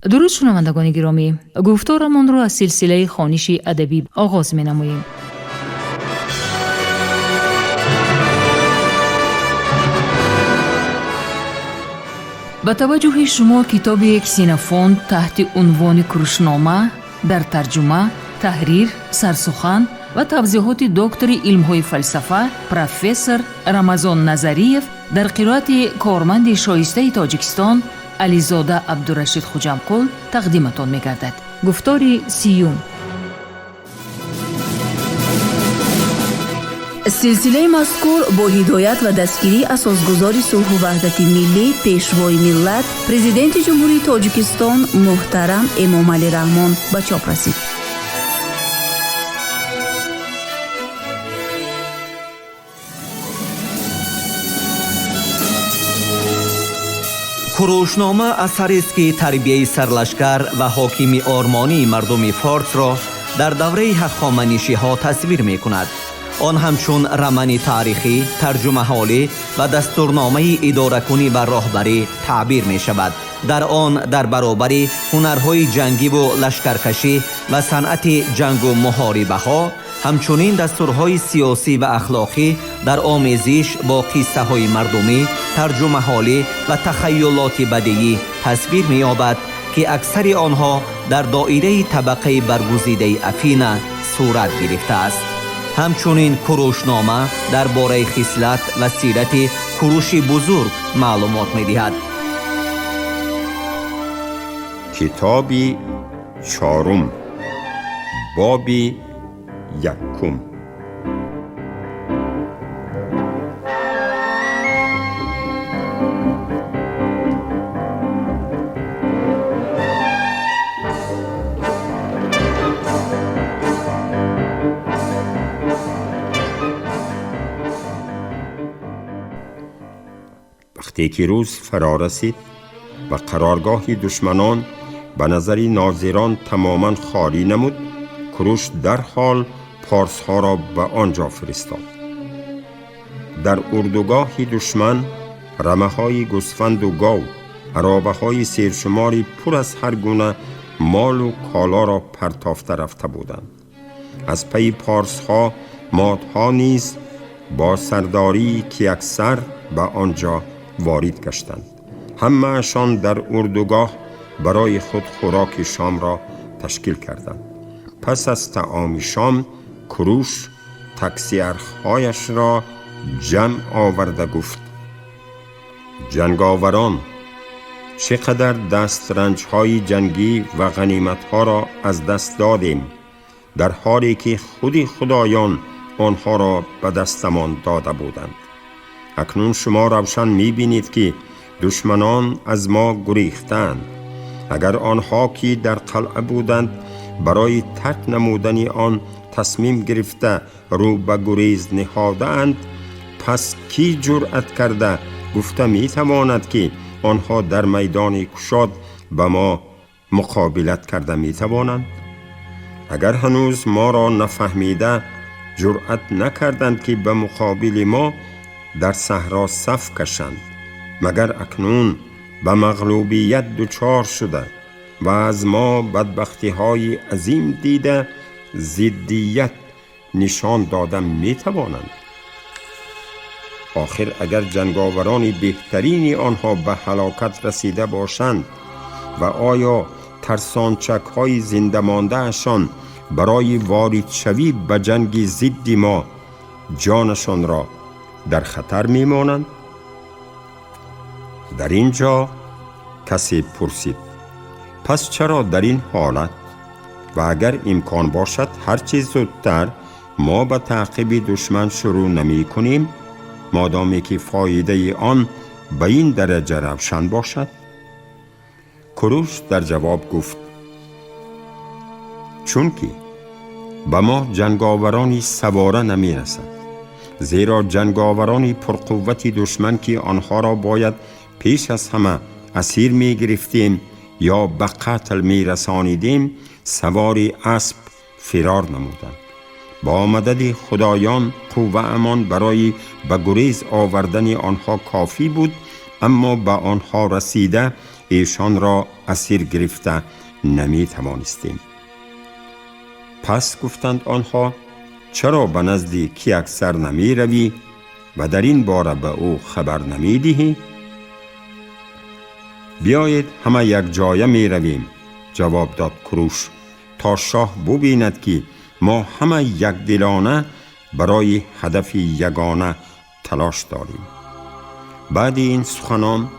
Дуруд, шунавандагони гиромӣ! Гуфторамонро аз силсилаи хониши адабӣ оғоз менамоем. Ба таваҷҷӯҳи шумо китоби Ксенофонт таҳти унвони Курушнома дар тарҷума, таҳрир, сарсухан ва тавзеҳоти доктори илмҳои фалсафа, профессор Рамазон Назариев дар қироати корманди шоистаи Тоҷикистон Ализода Абдурашид Хуҷамқул тақдиматон мегардад. Гуфтори сиюм. Силсилаи мазкур бо ҳидоят ва дастгирии асосгузори сулҳу ваҳдати миллӣ, пешвои миллат, Президенти Ҷумҳурии Тоҷикистон муҳтарам Эмомалӣ Раҳмон ба чоп расид. Курушнома асарест, ки тарбияи сарлашкар ва ҳокими ормонии мардуми форсро дар давраи ҳахоманишиҳо тасвир мекунад. Он ҳамчун рамани таърихӣ, тарҷумаҳолӣ ва дастурномаи идоракунӣ ва роҳбарӣ таъбир мешавад. Дар он дар баробари ҳунарҳои ҷангиву лашкаркашӣ ва санъати ҷангу муҳорибаҳо, ҳамчунин дастурҳои сиёсӣ ва ахлоқӣ дар омезиш бо қиссаҳои мардумӣ, тарҷумаҳолӣ ва тахайюлоти бадиӣ тасвир меёбад, ки аксари онҳо дар доираи табақаи баргузидаи Афина сурат гирифтааст. Ҳамчунин Курушнома дар бораи хислат ва сирати Куруши Бузург маълумот медиҳад. Китоби чорум, боби якум. Вақте ки рӯз фаро расид ва қароргоҳи душманон ба назари нозирон тамоман холӣ намуд, Куруш дарҳол порсҳоро ба он ҷо фиристод. Дар урдугоҳи душман рамаҳои гӯсфанду гов, аробаҳои сершумори пур аз ҳар гуна молу колоро партофта рафта буданд. Аз пайи порсҳо модҳо низ бо сардории Кияксар ба он ҷо ворид гаштанд. Ҳамаашон дар урдугоҳ барои худ хӯроки шомро ташкил карданд. Пас аз таоми шом Куруш таксиархҳояшро ҷамъ оварда гуфт: ҷанговарон, чӣ қадар дастранҷҳои ҷангӣ ва ғаниматҳоро аз даст додем, дар ҳоле ки худи худоён онҳоро ба дастамон дода буданд. Акнун шумо равшан мебинед, ки душманон аз мо гурехтаанд. Агар онҳо, ки дар қалъа буданд, барои тарк намудани он тасмим гирифта рӯ ба гурез ниҳодаанд, пас кӣ ҷуръат карда гуфта метавонад, ки онҳо дар майдони кушод ба мо муқобилат карда метавонанд? Агар ҳанӯз моро нафаҳмида ҷуръат накарданд, ки ба муқобили мо дар саҳро саф кашанд, магар акнун ба мағлубият дучор шуда ва аз мо бадбахтиҳои азим дида зиддият нишон дода метавонанд? Охир агар ҷанговарони беҳтарини онҳо ба ҳалокат расида бошанд ва оё тарсончакҳои зиндамондаашон барои воридшавӣ ба ҷанги зидди мо ҷонашонро дар хатар мемонанд? Дар ин ҷо касе пурсид: пас чаро дар ин ҳолат ва агар имкон бошад ҳарчи зудтар мо ба таъқиби душман шурӯъ намекунем, модоме ки фоидаи он ба ин дараҷа равшан бошад? Куруш дар ҷавоб гуфт: чунки ба мо ҷанговарони савора намерасад, зеро ҷанговарони пурқуввати душман, ки онҳоро бояд пеш аз ҳама асир мегирифтем ё ба қатл мерасонидем, савори асп фирор намуданд. Бо мадади худоён қувваамон барои ба гурез овардани онҳо кофӣ буд, аммо ба онҳо расида ایشان را اسیر گرفته نمی توانستیم. پس گفتند آنها چرا به نزد کیاکسر نمی روی و در این باره به او خبر نمی دهی؟ بیایید همه یک جایه می رویم، جواب داد کروش، تا شاه ببیند که ما همه یک دلانه برای هدف یگانه تلاش داریم. بعد این سخنان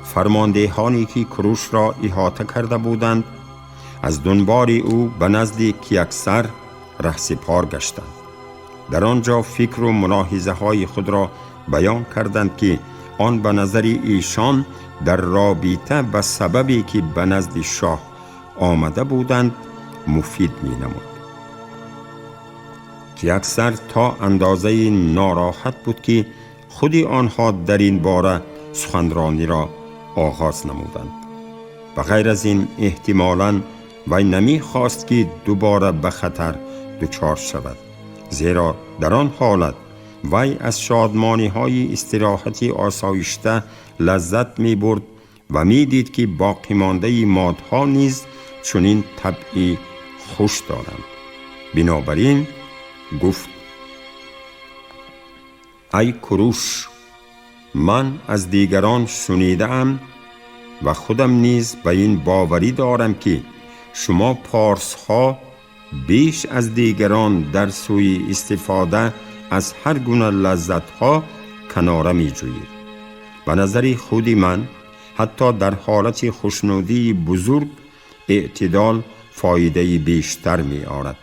فرماندهانی که کروش را احاطه کرده بودند از دنبال او به نزد کیاکسر رهسپار گشتند. در آنجا فکر و ملاحظه های خود را بیان کردند که آن به نظر ایشان در رابطه به سببی که به نزد شاه آمده بودند مفید می نمود. کیاکسر تا اندازه ناراحت بود که خود آنها در این باره سخنرانی را آغاز نمودند. و غیر از این احتمالاً وی نمی خواست که دوباره به خطر دچار شود، زیرا در آن حالت وی از شادمانی های استراحت آسایشته لذت می برد و می دید که باقی مانده مادها نیز چنین طبعی خوش دارند. بنابراین گفت: ای کروش، من از دیگران شنیدم و خودم نیز به این باوری دارم که شما پارس ها بیش از دیگران در سوی استفاده از هر گونه لذت ها کناره می جویید. به نظر خودی من حتی در حالت خوشنودی بزرگ اعتدال فایده بیشتر می آرد.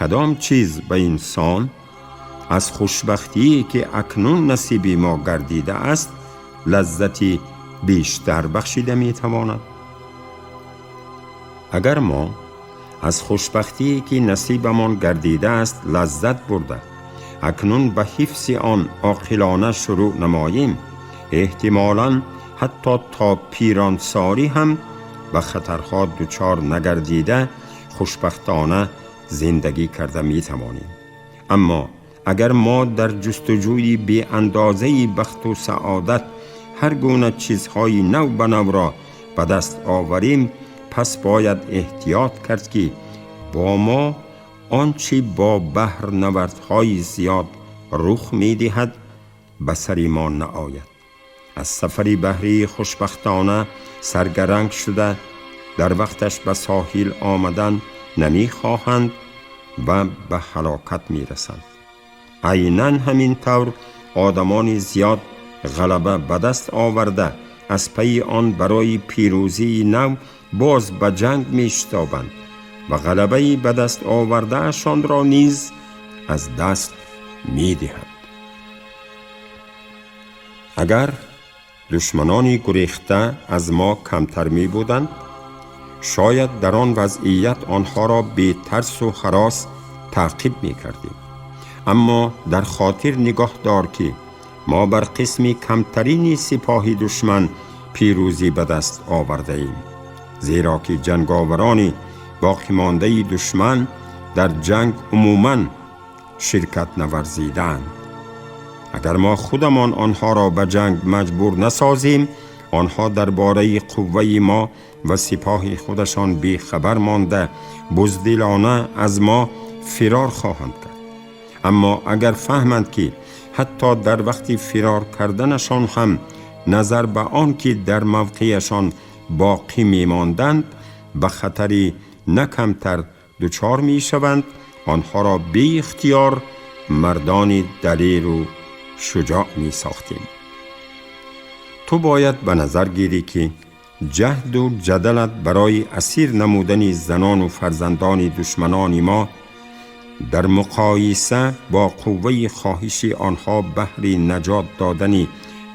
کدام چیز به انسان از خوشبختی که اکنون نصیب ما گردیده است لذتی بیشتر بخشیده می تواند؟ اگر ما از خوشبختی که نصیبمان گردیده است لذت برده اکنون به حفظ آن عاقلانه شروع نماییم، احتمالاً حتی تا پیرانسالی هم به خطرها دچار نگردیده خوشبختانه زندگی کرده می توانیم. اما اگر ما در جستجوی بی اندازه بخت و سعادت هر گونه چیزهای نو به نو را به دست آوریم، پس باید احتیاط کرد که با ما آنچه با بحر نوردهای زیاد رخ می دهد به سر ما نآید. از سفر بحری خوشبختانه سرگرنگ شده در وقتش به ساحل آمدن نمی خواهند و به هلاکت می رسند. عیناً همین طور آدمان زیاد غلبه به دست آورده از پی آن برای پیروزی نو باز به جنگ می شتابند و غلبه به دست آورده اشان را نیز از دست می دهند. اگر دشمنانی گریخته از ما کمتر می بودند، شاید در آن وضعیت آنها را بی ترس و هراس تعقیب می کردیم. اما در خاطر نگاه دار که ما بر قسم کمترین سپاه دشمن پیروزی به دست آورده ایم، زیرا که جنگاوران باقی مانده دشمن در جنگ عموماً شرکت نورزیدند. اگر ما خودمان آنها را به جنگ مجبور نسازیم، آنها درباره قوه ما و سپاه خودشان بی خبر مانده بزدلانه از ما فرار خواهند کرد. اما اگر فهمند که حتی در وقت فرار کردنشان هم نظر به آن که در موقعشان باقی می‌ماندند به خطری نه کمتر دچار می‌شوند، آنها را بی اختیار مردان دلیر و شجاع می‌ساختیم. تو باید به نظر گیری که جهد و جدلت برای اسیر نمودن زنان و فرزندان دشمنان ما در مقایسه با قوه خواهش آنها بهر نجات دادن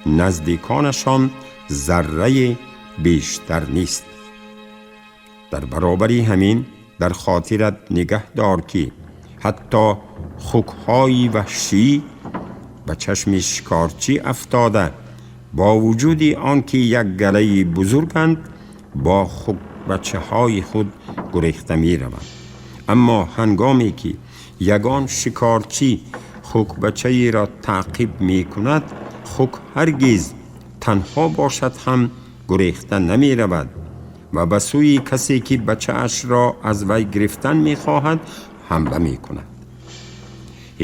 نزدیکانشان ذره بیشتر نیست. در برابر همین در خاطرت نگه دار که حتی خوک‌های وحشی به چشم شکارچی افتاده با وجود آنکه یک گله بزرگند با خوک بچه های خود گریخته می روند. اما هنگامی که یگان شکارچی خوک بچه را تعقیب می کند، خوک هرگز تنها باشد هم гурехта намеравад ва ба сӯи касе ки бачаашро аз вай гирифтан мехоҳад ҳамла мекунад.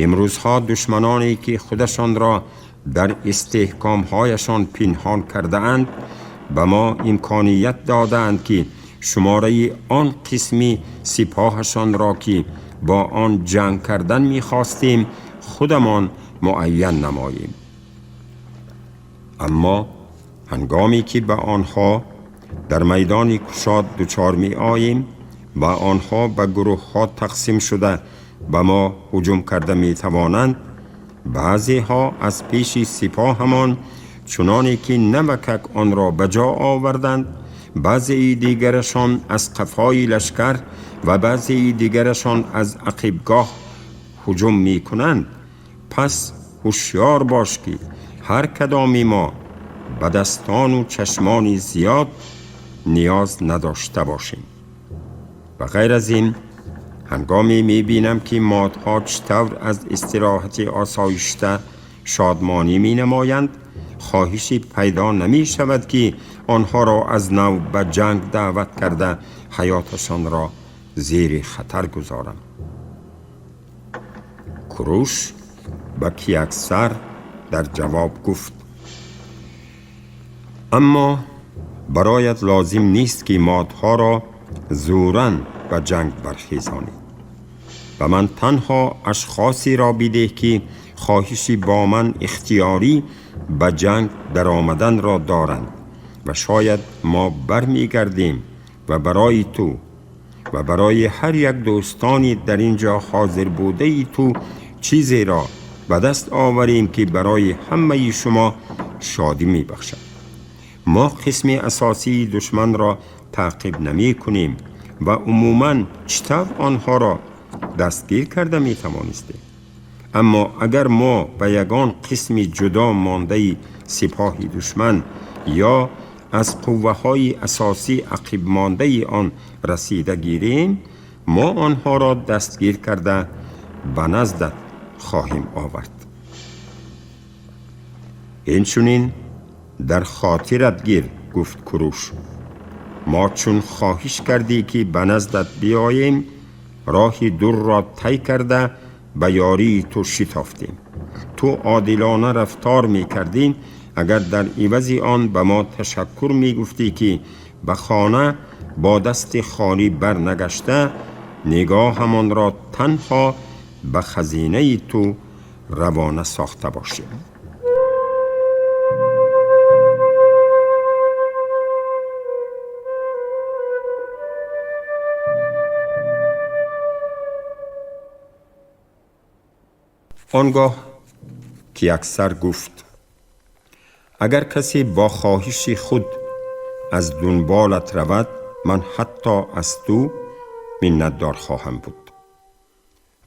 Имрӯзҳо душманоне ки худашонро дар истеҳкомҳояшон пинҳон кардаанд ба мо имконият додаанд ки шумораи он қисми сипоҳашонро ки бо он ҷанг кардан мехостем худамон муайян намоем. Аммо ҳангоме ки ба онҳо дар майдони кушод дучор меоем ва онҳо ба гурӯҳҳо тақсим шуда ба мо ҳуҷум карда метавонанд, баъзеҳо аз пеши сипоҳамон чуноне ки навакак онро ба ҷо оварданд, баъзеи дигарашон аз қафои лашкар ва баъзеи дигарашон аз ақибгоҳ ҳуҷум мекунанд. Пас ҳушёр бош ки ҳар кадоми мо ба дастону чашмони зиёд ниёз надошта бошем. Ба ғайр аз ин ҳангоме мебинам ки модҳо чӣ тавр аз истироҳати осоишта шодмонӣ менамоянд, хоҳиши пайдо намешавад ки онҳоро аз нав ба ҷанг даъват карда ҳаёташонро зери хатар гузорам. Куруш ба Кияксар дар ҷавоб гуфт: аммо бароят лозим нест ки модҳоро зӯран ба ҷанг бархезонӣ. Ба ман танҳо ашхосеро бидеҳ ки хоҳиши бо ман ихтиёрӣ ба ҷанг даромаданро доранд ва шояд мо бармегардем ва барои ту ва барои ҳар як дӯстони дар ин ҷо ҳозир будаи ту чизеро ба даст оварем ки барои ҳамаи шумо шодӣ мебахшад. Мо қисми асосии душманро таъқиб намекунем ва умуман чӣ тавр онҳоро дастгир карда метавонистем. Аммо агар мо ба ягон қисми ҷудо мондаи сипоҳи душман ё аз қувваҳои асосӣ ақибмондаи он расида гирем, мо онҳоро дастгир карда ба наздат хоҳем овард. Инчунин дар хотират гир, гуфт Куруш, мо чун хоҳиш кардӣ ки ба наздат биёем, роҳи дурро тай карда ба ёрии ту шитофтем. Ту одилона рафтор мекардӣ агар дар ивази он ба мо ташаккур мегуфтӣ ки ба хона бо дасти холӣ барнагашта нигоҳамонро танҳо ба хазинаи ту равона сохта бошем. آنگاه کیاکسر گفت: اگر کسی با خواهش خود از دنبالت رود، من حتی از تو منتدار خواهم بود.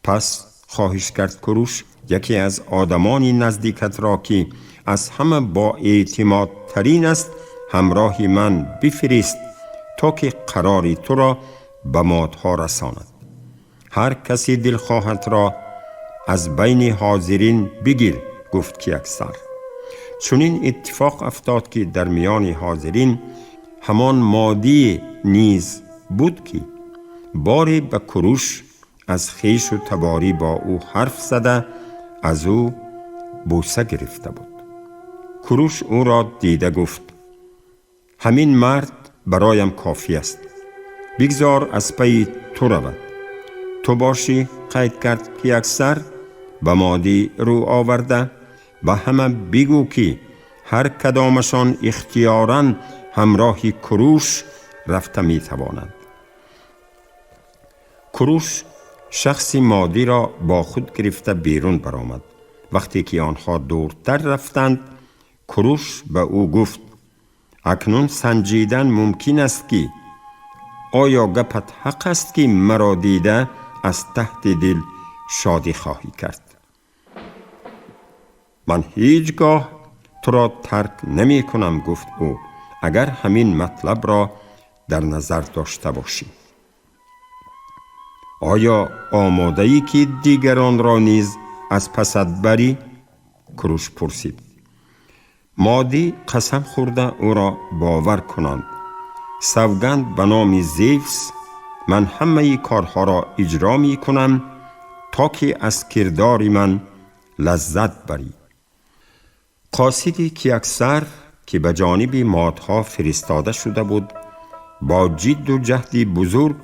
پس خواهش کرد کوروش یکی از آدمانی نزدیکت را که از همه با اعتماد ترین است همراه من بفرست تا که قرار تو را به مادها رساند. هر کسی دلخواهت را از بین حاضرین بگیر، گفت کیاکسر. چنین اتفاق افتاد که در میان حاضرین همان مادی نیز بود که باری به کوروش از خویش و تباری با او حرف زده از او بوسه گرفته بود. کوروش او را دیده گفت: همین مرد برایم کافی است، بگذار از پی تو رود. تو باشی، قید کرد کیاکسر، به مادی رو آورده به همه بگو که هر کدامشان اختیاراً همراه کوروش رفته می توانند. کوروش شخص مادی را با خود گرفته بیرون برآمد. وقتی که آنها دورتر رفتند، کوروش به او گفت: اکنون سنجیدن ممکن است که آیا گپت حق است که مرا دیده از تحت دل شادی خواهی کرد؟ من هیچگاه تو را ترک نمی کنم، گفت او، اگر همین مطلب را در نظر داشته باشی. آیا آماده ای که دیگران را نیز از پست بری؟ کوروش پرسید. Модӣ қасам хӯрда ӯро бовар кунанд. Савганд ба номи Зевс, ман ҳамаи корҳоро иҷро мекунам, то ки аз кирдори ман лаззат барӣ. Қосиди Кияксар, ки ба ҷониби модҳо фиристода шуда буд, бо ҷидду ҷаҳди бузург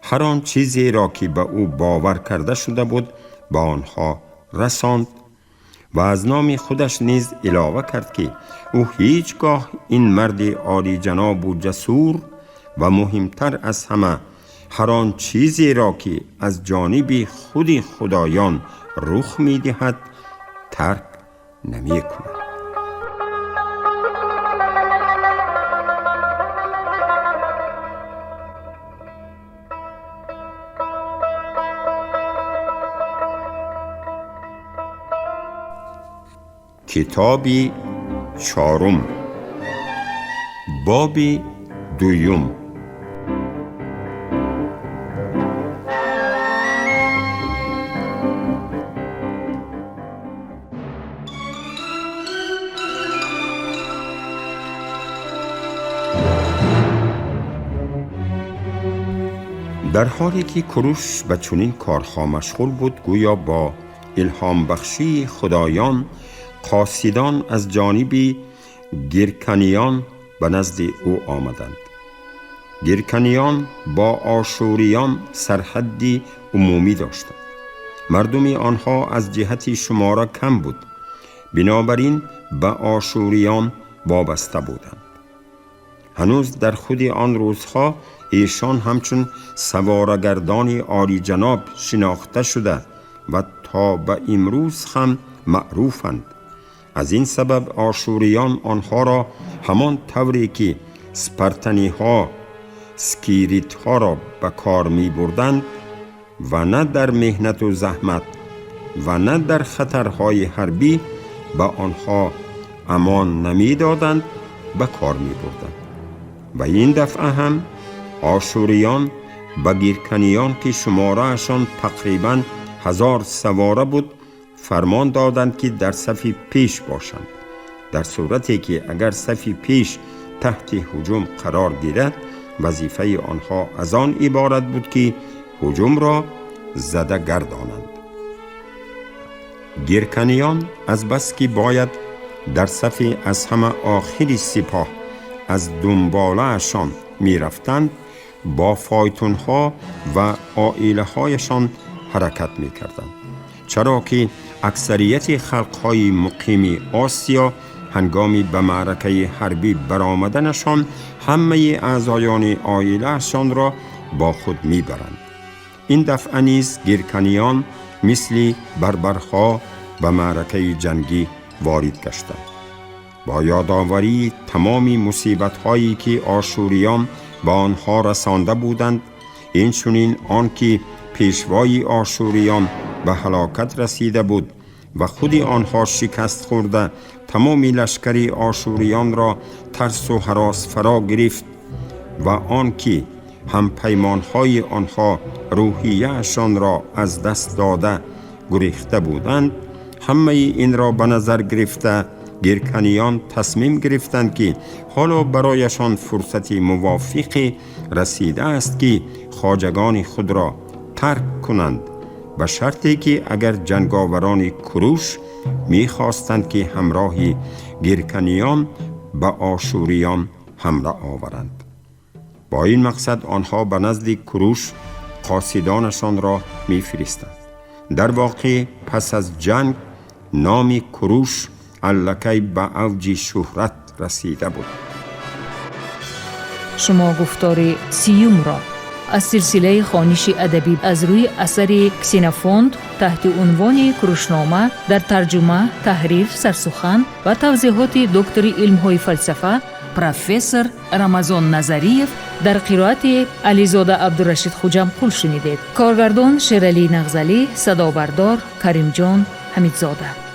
ҳар он чизеро, ки ба ӯ бовар карда шуда буд, ба онҳо расонд ва аз номи худаш низ илова кард, ки ӯ ҳеҷ гоҳ ин марди олиҷанобу ҷасур ва муҳимтар аз ҳама ҳар он чизеро, ки аз ҷониби худи худоён рух медиҳад, тарк намекунад. Китоби чорум, боби дуюм. Дар ҳоле ки Куруш ба чунин корҳо машғул буд, гӯё бо илҳомбахшии худоён қосидон аз ҷониби гирканиён ба назди ӯ омаданд. Гирканиён бо ошӯриён сарҳадди умумӣ доштанд. Мардуми онҳо аз ҷиҳати шумора кам буд, бинобар ин ба ошӯриён вобаста буданд. Ҳанӯз дар худи он рӯзҳо эшон ҳамчун саворагардони олиҷаноб шинохта шуда ва то ба имрӯз ҳам маъруфанд. Аз ин сабаб ошӯриён онҳоро ҳамон тавре ки спартаниҳо скиритҳоро ба кор мебурданд ва на дар меҳнату заҳмат ва на дар хатарҳои ҳарбӣ ба онҳо амон намедоданд, ба кор мебурданд. Ва ин дафъа ҳам ошӯриён ба гирканиён, ки шумораашон тақрибан 1000 савора буд, фармон доданд, ки дар сафи пеш бошанд. Дар сурате ки агар сафи пеш таҳти ҳуҷум қарор гирад, вазифаи онҳо аз он иборат буд, ки ҳуҷумро зада гардонанд. Гирканиён аз бас ки бояд дар сафи аз ҳама охири сипоҳ аз дунболаашон мерафтанд, бо фойтунҳо ва оилаҳояшон ҳаракат мекарданд, чаро ки аксарияти халқҳои муқими Осиё ҳангоми ба маъракаи ҳарбӣ баромаданашон ҳамаи аъзоёни оилаашонро бо худ мебаранд. Ин дафъа низ гирканиён мисли барбарҳо ба маъракаи ҷангӣ ворид гаштанд. Бо ёдоварии тамоми мусибатҳое, ки ошӯриён ба онҳо расонда буданд, инчунин он ки пешвои ошӯриён ба ҳалокат расида буд ва худи онҳо шикаст хӯрда, тамоми лашкари ошӯриёнро тарсу ҳарос фаро гирифт ва он ки ҳампаймонҳои онҳо рӯҳияашонро аз даст дода гурехта буданд, ҳамаи инро ба назар гирифта гирканиён тасмим гирифтанд, ки ҳоло барояшон фурсати мувофиқе расидааст, ки хоҷагони худро тарк кунанд, ба шарте ки агар ҷанговарони Куруш мехостанд, ки ҳамроҳи гирканиён ба ошӯриён ҳамла оваранд. Бо ин мақсад онҳо ба назди Куруш қосидонашонро мефиристанд. Дар воқеъ пас аз ҷанг номи Куруш аллакай ба авҷи шӯҳрат расида буд. Шумо гуфтори сиюмро аз силсилаи хониши адабӣ аз рӯи асари Ксенофонт таҳти унвони Курушнома дар тарҷума, таҳрир, сарсухан ва тавзеҳоти доктори илмҳои фалсафа профессор Рамазон Назариев дар қироати Ализода Абдурашид Хуҷамқул шунидед. Коргардон Шералӣ Нағзалӣ, садобардор Каримҷон Ҳамидзода.